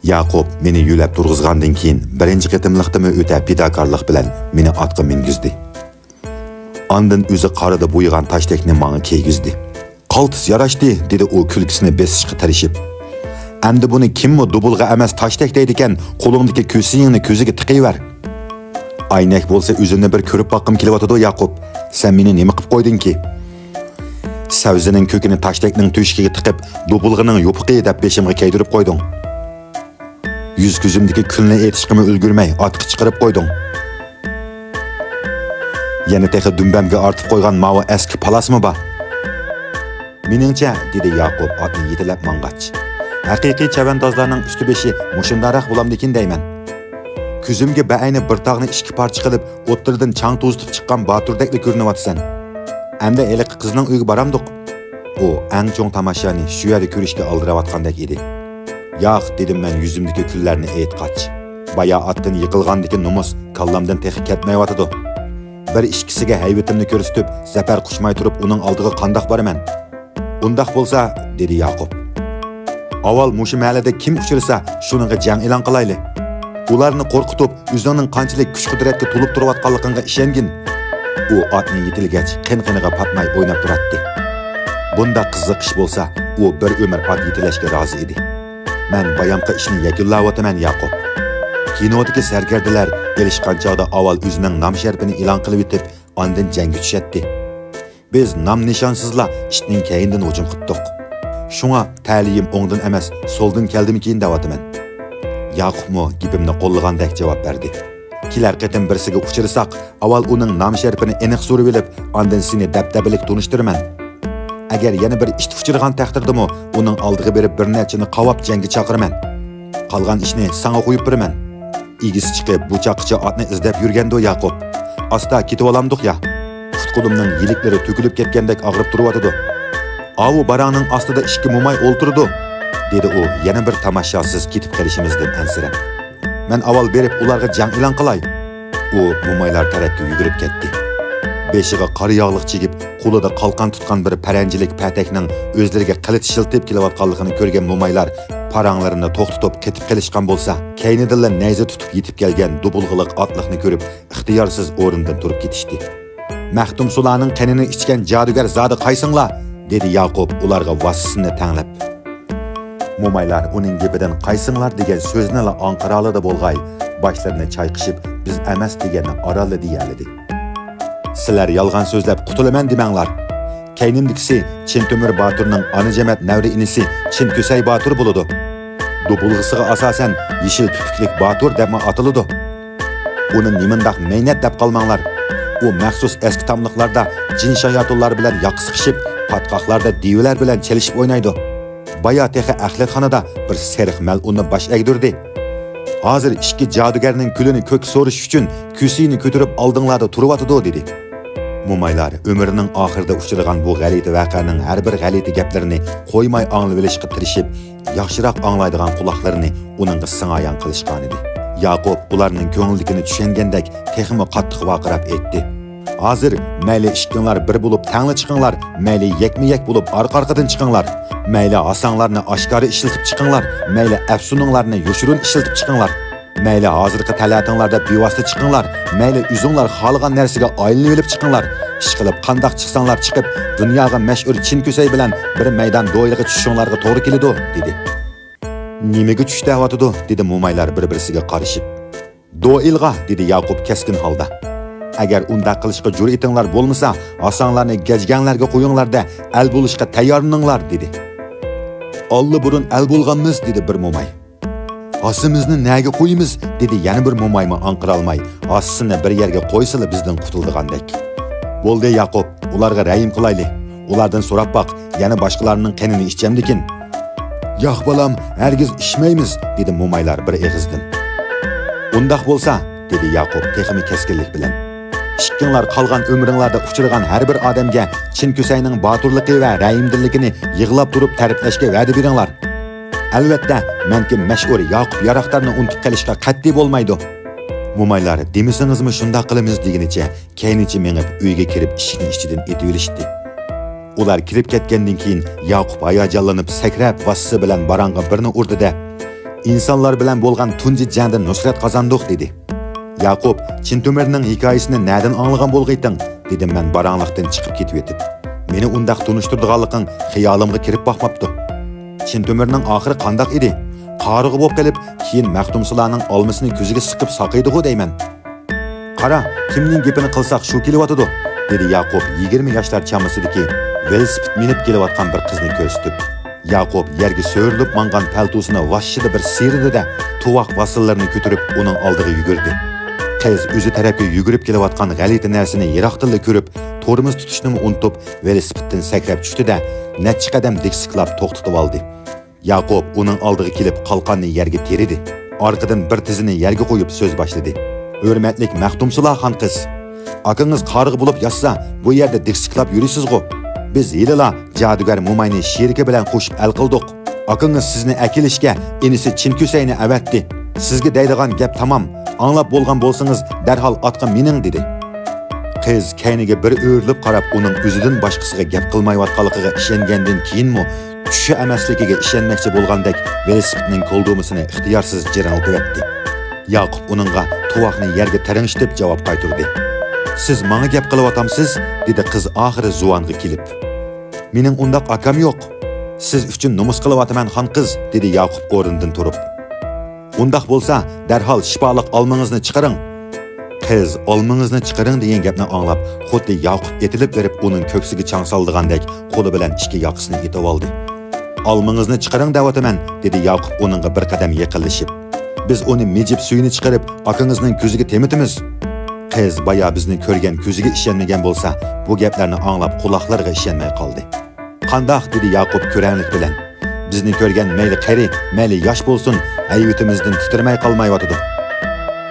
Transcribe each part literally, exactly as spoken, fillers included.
ياقۇپ مېنى يۆلەپ تۇرغۇزغاندىن كېيىن، بىرىنچى قېتىملىقتىمۇ ئۆتە پىداكارلىق بىلەن مېنى ئاتقا مىنگۈزدى. ئاندىن ئۆزى قاردا بويىغان تاشتەكنى ماڭا كىيگۈزدى. «قالتىس ياراشتى»، دېدى ئۇ كۈلكىسىنى بېسىشقا تىرىشىپ. «ئەمدى بۇنى كىممۇ دۇبۇلغا ئەمەس تاشتەك دەيدىكەن، قولۇڭدىكى كۆسىيىڭنى كۆزىگە تىقىۋەر. ئەينەك بولسا ئۆزۈمنى بىر كۆرۈپ باققۇم كېلىۋاتىدۇ، ياقۇپ. سەن مېنى نېمە قىپ قويدۇڭكى؟ سەۋزىنىڭ كۆكىنى تاشتەكنىڭ تۆشۈكىگە تىقىپ، دۇبۇلغىنىڭ يوپۇقى دەپ بېشىمغا كىيدۈرۈپ قويدۇڭ. يۈز كۆزۈمدىكى كۈلنى ئېيتىشقىمۇ ئۈلگۈرمەي، ئاتقا چىقىرىپ قويدۇڭ. يەنە تېخى دۈمبەمگە ئارتىپ قويغان ماۋۇ ئەسكى پالاسمۇ بار؟ مېنىڭچە»، دېدى ياقۇپ ئاتنى يېتىلەپ ماڭغاچ. «ھەقىقىي چەۋەندازلارنىڭ ئۈستى-بېشى مۇشۇنداقراق بولامدىكىن دەيمەن. كۆزۈمگە بەئەينى بىر تاغنى ئىككى پارچە قىلىپ، ئوتتۇرىدىن چاڭ توزۇتۇپ چىققان باتۇردەكلا كۆرۈنۈۋاتىسەن. ئەمدى ھېلىقى قىزنىڭ ئۆيىگە بارامدۇق؟» ئۇ ئەڭ چوڭ تاماشانى شۇ يەردە كۆرۈشكە ئالدىراۋاتقاندەك ئىدى. «ياق»، دېدىم مەن يۈزۈمدىكى كۈللەرنى ئېيتقاچ. «بايا ئاتتىن يىقىلغاندىكى نومۇس كاللامدىن تېخى كەتمەيۋاتىدۇ. بىر ئىككىسىگە ھەيۋىتىمنى كۆرسىتىپ، زەپەر قۇچماي تۇرۇپ ئۇنىڭ ئالدىغا قانداق بارىمەن؟» «ئۇنداق بولسا»، دېدى ياقۇپ، «ئاۋۋال مۇشۇ مەھەللىدە كىم ئۇچرىسا، شۇنىڭغا جەڭ ئېلان قىلايلى. ئۇلارنى قورقۇتۇپ، ئۆزۈڭنىڭ قانچىلىك كۈچ-قۇدرەتكە تولۇپ تۇرۇۋاتقانلىقىڭغا ئىشەنگىن.» ئۇ ئاتنى يېتىلىگەچ، قېن-قېنىغا پاتماي ئويناپ تۇراتتى. بۇنداق قىزىق ئىش بولسا، ئۇ بىر ئۆمۈر ئات يېتىلەشكە رازى ئىدى. مەن بايامقى ئىشنى يەكۈنلەۋاتىمەن، ياقۇپ. كىنودىكى سەركەردىلەر ئېلىشقان چاغدا ئاۋۋال ئۆزىنىڭ نام-شەرىپىنى ئېلان قىلىۋېتىپ، ئاندىن جەڭگە چۈشەتتى. بىز نام-نىشانسىزلا ئىتنىڭ كەينىدىن ھۇجۇم قىپتۇق. شۇڭا تەلىيىم ئوڭدىن ئەمەس، سولدىن كەلدىمىكىن دەۋاتىمەن. ياقۇپمۇ گېپىمنى قوللىغاندەك جاۋاب بەردى. كېلەر قېتىم بىرسىگە ئۇچرىساق، ئاۋۋال ئۇنىڭ نام-شەرىپىنى ئېنىق سورىۋېلىپ، ئاندىن سېنى دەبدەبىلىك تونۇشتۇرىمەن. ئەگەر يەنە بىر ئىت ئۇچرىغان تەقدىردىمۇ، ئۇنىڭ ئالدىغا بېرىپ بىر نەچچىنى قاۋاپ جەڭگە چاقىرىمەن. قالغان ئىشنى ساڭا قويۇپ بېرىمەن. ئىگىسى چىقىپ، بۇ چاققىچە ئاتنى ئىزدەپ يۈرگەندۇ ياقۇپ. ئاستا كېتىۋالامدۇق يا؟ پۇت-قولۇمنىڭ يىلىكلىرى تۆكۈلۈپ كەتكەندەك ئاغرىپ تۇرۇۋاتىدۇ. ئاۋۇ باراڭنىڭ ئاستىدا ئىككى موماي ئولتۇرىدۇ، دېدى ئۇ يەنە بىر تاماشاسىز كېتىپ قېلىشىمىزدىن ئەنسىرەپ. مەن ئاۋۋال بېرىپ ئۇلارغا جەڭ ئېلان قىلاي. ئۇ مومايلار تەرەپكە يۈگۈرۈپ كەتتى. بېشىغا قارا ياغلىق چىگىپ، قولىدا قالقان تۇتقان بىر پەرەنجىلىك پەتەكنىڭ ئۆزلىرىگە قىلىچ شىلتىيىپ كېلىۋاتقانلىقىنى كۆرگەن مومايلار پاراڭلىرىنى توختىتىپ قېتىپ قېلىشقان بولسا، كەينىدىنلا نەيزە تۇتۇپ يېتىپ كەلگەن دۇبۇلغىلىق ئاتلىقنى كۆرۈپ، ئىختىيارسىز ئورنىدىن تۇرۇپ كېتىشتى. «مەختۇمسۇلانىڭ قېنىنى ئىچكەن جادۇگەر زادى قايسىڭلار؟» دېدى ياقۇپ ئۇلارغا ۋاسسىسىنى تەڭلەپ. مومايلار ئۇنىڭ گېپىدىن «قايسىڭلار» دېگەن سۆزنىلا ئاڭقىرالىدى بولغاي، باشلىرىنى چايقىشىپ، «بىز ئەمەس» دېگەننى ئارانلا دېيەلىدى. «سىلەر يالغان سۆزلەپ قۇتۇلىمەن دېمەڭلار. كەينىمدىكىسى چىن تۆمۈر باتۇرنىڭ ئانىجەمەت نەۋرە ئىنىسى چىن كۆسەي باتۇر بولىدۇ. دۇبۇلغىسىغا ئاساسەن يېشىل پۈتۈكلۈك باتۇر دەپمۇ ئاتىلىدۇ. ئۇنى نېمانداق مەينەت دەپ قالماڭلار. ئۇ مەخسۇس ئەسكى تاملىقلاردا جىن-شاياتۇنلار بىلەن ياقا سىقىشىپ، پاتقاقلاردا دىۋىلەر بىلەن چېلىشىپ ئوينايدۇ. بايا تېخى ئەخلەتخانىدا بىر سېرىق مەلئۇننى باش ئەگدۈردى. ھازىر ئىككى جادۇگەرنىڭ كۈلىنى كۆككە سورۇش ئۈچۈن كۆسىيىنى كۆتۈرۈپ ئالدىڭلاردا تۇرۇۋاتىدۇ» دېدى. مومايلار ئۆمرىنىڭ ئاخىرىدا ئۇچرىغان بۇ غەلىتە ۋەقەنىڭ ھەر بىر غەلىتە گەپلىرىنى قويماي ئاڭلىۋېلىشقا تىرىشىپ، ياخشىراق ئاڭلايدىغان قۇلاقلىرىنى ئۇنىڭغا سىڭايان قىلىشقانىدى. ياقۇپ ئۇلارنىڭ كۆڭلىدىكىنى چۈشەنگەندەك تېخىمۇ قاتتىق ۋارقىراپ ئېيتتى. «ھازىر مەيلى ئىككىڭلار بىر بولۇپ تەڭلا چىقىڭلار، مەيلى يەكمۇ-يەك بولۇپ ئارقا-ئارقىدىن چىقىڭلار، مەيلى ھاساڭلارنى ئاشكارا ئىشلىتىپ چىقىڭلار، مەيلى ئەپسۇنۇڭلارنى يوشۇرۇن ئىشلىتىپ چىقىڭلار، مەيلى ھازىرقى تەلەتىڭلاردا بىۋاسىتە چىقىڭلار، مەيلى ئۆزۈڭلار خالىغان نەرسىگە ئايلىنىۋېلىپ چىقىڭلار. ئىشقىلىپ قانداق چىقساڭلار چىقىپ، دۇنياغا مەشھۇر چىن كۆسەي بىلەن بىر مەيدان دوئېلغا چۈشۈشۈڭلارغا توغرا كېلىدۇ» دېدى. «نېمىگە چۈش دەۋاتىدۇ؟» دېدى مومايلار بىر-بىرسىگە قارىشىپ. «دوئېلغا» دېدى ياقۇپ كەسكىن ھالدا. «ئەگەر ئۇنداق قىلىشقا جۈرئىتىڭلار بولمىسا، ھاساڭلارنى گەجگەڭلەرگە قويۇڭلار-دە، ئەل بولۇشقا تەييارلىنىڭلار» دېدى. «ئاللىبۇرۇن ئەل بولغانمىز» دېدى بىر موماي. «ھاسىمىزنى نەگە قويىمىز؟» دېدى يەنە بىر مومايمۇ ئاڭقىرالماي. «ھاسىسىنى بىر يەرگە قويسىلا بىزدىن قۇتۇلىدىغاندەك.» «بولدى ياقۇپ، ئۇلارغا رەھىم قىلايلى. ئۇلاردىن سوراپ باق، يەنە باشقىلارنىڭ قېنىنى ئىچەمدىكىن؟» «ياق بالام، ھەرگىز ئىچمەيمىز» دېدى مومايلار بىر ئېغىزدىن. «ئۇنداق بولسا» دېدى ياقۇپ تېخىمۇ كەسكىنلىك بىلەن، «ئىككىڭلار قالغان ئۆمرۈڭلاردا ئۇچرىغان ھەر بىر ئادەمگە چىن كۆسەينىڭ باتۇرلۇقى ۋە رەھىمدىللىكىنى يىغلاپ تۇرۇپ تەرىپلەشكە ۋەدە بېرىڭلار. ئەلۋەتتە، مەنكى مەشھۇر ياقۇپ ياراقدارنى ئۇنتۇپ قېلىشقا قەتئىي بولمايدۇ.» مومايلار «دېمىسىڭىزمۇ شۇنداق قىلىمىز» دېگىنىچە كەينىچە مېڭىپ ئۆيگە كىرىپ ئىشىكنى ئىچىدىن ئېتىۋېلىشتى. ئۇلار كىرىپ كەتكەندىن كېيىن ياقۇپ ھاياجانلىنىپ سەكرەپ ۋاسسىسى بىلەن باراڭغا بىرنى ئۇردى-دە، ئىنسانلار بىلەن بولغان تۇنجى جەڭدە نۇسرەت قازاندۇق، دېدى. ياقۇپ، چىن تۆمۈرنىڭ ھېكايىسىنى نەدىن ئاڭلىغان بولغىيتىڭ؟ دېدىم مەن باراڭلىقتىن چىقىپ كېتىۋېتىپ. مېنى ئۇنداق تونۇشتۇرىدىغانلىقىڭ خىيالىمغا كىرىپ باقماپتۇ. چىن تۆمۈرنىڭ ئاخىرى قانداق ئىدى؟ قارىغۇ بولۇپ قېلىپ، كېيىن مەختۇمسۇلانىڭ ئالمىسىنى كۆزىگە سىقىپ ساقايدىغۇ دەيمەن. قارا، كىمنىڭ گېپىنى قىلساق شۇ كېلىۋاتىدۇ، دېدى ياقۇپ يىگىرمە ياشلار چامىسىدىكى ۋېلىسىپىت مىنىپ كېلىۋاتقان بىر قىزنى كۆرسىتىپ. ياقۇپ يەرگە سۆرىلىپ ماڭغان پەلتوسىنى ۋاششىدە بىر سىيرىدى-دە، تۇۋاق ۋاسىنلىرىنى كۆتۈرۈپ ئۇنىڭ ئالدىغا يۈگۈردى. قىز ئۆزى تەرەپكە يۈگۈرۈپ كېلىۋاتقان غەلىتە نەرسىنى يىراقتىنلا كۆرۈپ، تورمۇز تۇتۇشنىمۇ ئۇنتۇپ، ۋېلىسىپىتتىن سەكرەپ چۈشتى-دە، نەچچە قەدەم دىكسىكلاپ توختىتىۋالدى. ياقۇپ ئۇنىڭ ئالدىغا كېلىپ قالقاننى يەرگە تېرىدى. ئارقىدىن بىر تىزىنى يەرگە قويۇپ سۆز باشلىدى. ھۆرمەتلىك مەختۇمسۇلا خان قىز! ئاكىڭىز قارىغۇ بولۇپ ياتسا، بۇ يەردە دىكسىكلاپ يۈرىسىزغۇ؟ بىز ھېلىلا جادۇگەر موماينى شېرىكى بىلەن قوشۇپ ئەل قىلدۇق. ئاكىڭىز سىزنى ئەكېلىشكە ئىنىسى چىن كۈسەينى ئەۋەتتى. سىزگە دەيدىغان گەپ تامام. ئاڭلاپ بولغان بولسىڭىز، دەرھال ئاتقا مىنىڭ، دېدى. قىز كەينىگە بىر ئۆرۈلۈپ قاراپ، ئۇنىڭ ئۆزىدىن باشقىسىغا گەپ قىلمايۋاتقانلىقىغا ئىشەنگەندىن كېيىنمۇ، چۈشى ئەمەسلىكىگە ئىشەنمەكچى بولغاندەك، ۋېلىسىپىتنىڭ كولدۇمىسىنى ئىختىيارسىز جىرىڭلىتىۋەتتى. ياقۇپ ئۇنىڭغا تۇۋاقنى يەرگە تىرىڭشىتىپ جاۋاب قايتۇردى. سىز ماڭا گەپ قىلىۋاتامسىز؟ دېدى قىز ئاخىرى زۇۋانغا كېلىپ. مېنىڭ ئۇنداق ئاكام يوق. سىز ئۈچۈن نومۇس قىلىۋاتىمەن، خان قىز، دېدى ياقۇپ ئورنىدىن تۇرۇپ. ئۇنداق بولسا، دەرھال شىپالىق ئالمىڭىزنى چىقىرىڭ. قىز ئالمىڭىزنى چىقىرىڭ دېگەن گەپنى ئاڭلاپ، خۇددى ياقۇپ ئېتىلىپ بېرىپ ئۇنىڭ كۆكسىگە چاڭ سالىدىغاندەك قولى بىلەن ئىككى ياقىسىنى ئېتىۋالدى. ئالمىڭىزنى چىقىرىڭ دەۋاتىمەن، دېدى ياقۇپ ئۇنىڭغا بىر قەدەم يېقىنلىشىپ. بىز ئۇنى مىجىپ سۈيىنى چىقىرىپ، ئاكىڭىزنىڭ كۆزىگە تېمىتىمىز. قىز بايا بىزنى كۆرگەن كۆزىگە ئىشەنمىگەن بولسا، بۇ گەپلەرنى ئاڭلاپ قۇلاقلىرىغا ئىشەنمەي قالدى. قانداق؟ دېدى ياقۇپ كۆرەڭلىك بىلەن. بىزنى كۆرگەن مەيلى قېرى، مەيلى ياش بولسۇن، ھەيۋىتىمىزدىن تىترىمەي قالمايۋاتىدۇ.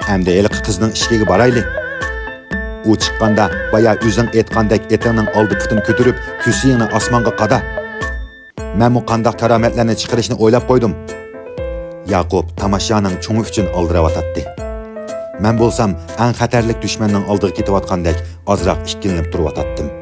ئەمدى ھېلىقى قىزنىڭ ئىشىكىگە بارايلى. ئۇ چىققاندا، بايا ئۆزۈڭ ئېيتقاندەك ئېتىڭنىڭ ئالدى پۇتىنى كۆتۈرۈپ، كۆسىيىڭنى ئاسمانغا قادا. مەنمۇ قانداق كارامەتلەرنى چىقىرىشنى ئويلاپ قويدۇم. ياقۇپ تاماشانىڭ چوڭى ئۈچۈن ئالدىراۋاتاتتى. مەن بولسام ئەڭ خەتەرلىك دۈشمەننىڭ ئالدىغا كېتىۋاتقاندەك ئازراق ئىككىلىنىپ تۇرۇۋاتاتتىم.